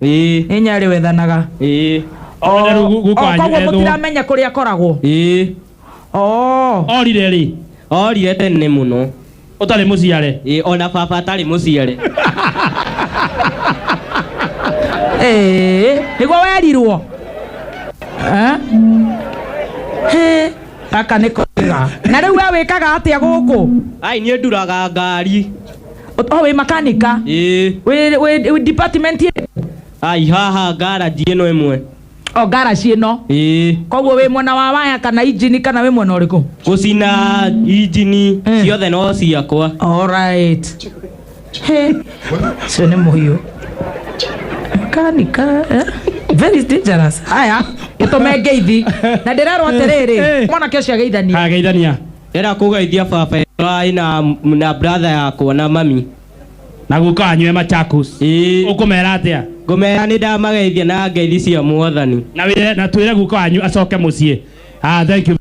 Ĩĩ. Nĩ nyarĩ wethanaga. Ĩĩ. Ona rĩu guka wanyu Koguo ethwo. mũtiramenya kũrĩa akoragwo. Ĩĩ. Oh. Orire rĩ? Orire tene mũno. Ũtarĩ mũciare? Ĩĩ, ona baba atarĩ mũciare. Ĩĩ, nĩguo werirwo. Eh? Hĩ, gaka nĩ koiga. Na rĩu we wĩkaga atĩa gũkũ? Ai niĩ nduraga ngari. O wĩ makanika? Ĩĩ. Wĩ wĩ department ĩrĩkũ? Ai haha ngaraji ĩno ĩmwe. O ngaraci ĩno? Ĩĩ. Koguo wĩ mwena wa waya kana injini kana wĩ mwena ũrĩkũ? Gũcina injini Eh. ciothe no ciakwa. Alright. He, ũcio nĩ mũhiũ. Makanika, eh? Very dangerous. Haya, gĩtũme ngeithi. Na ndĩrerwo atĩrĩrĩ, Eh. mwanake ũcio ageithanie. Haya geithania. Ndĩrenda kũgeithia baba ĩna na brother yakwa na mami. Na guka wanyu e Machakos. Ĩĩ. Ũkũmera atĩa? Ngũmera nĩ ndamageithia na ngeithi cia mwathani. Na wĩre na twĩre guka wanyu acoke mũciĩ. Ah, thank you.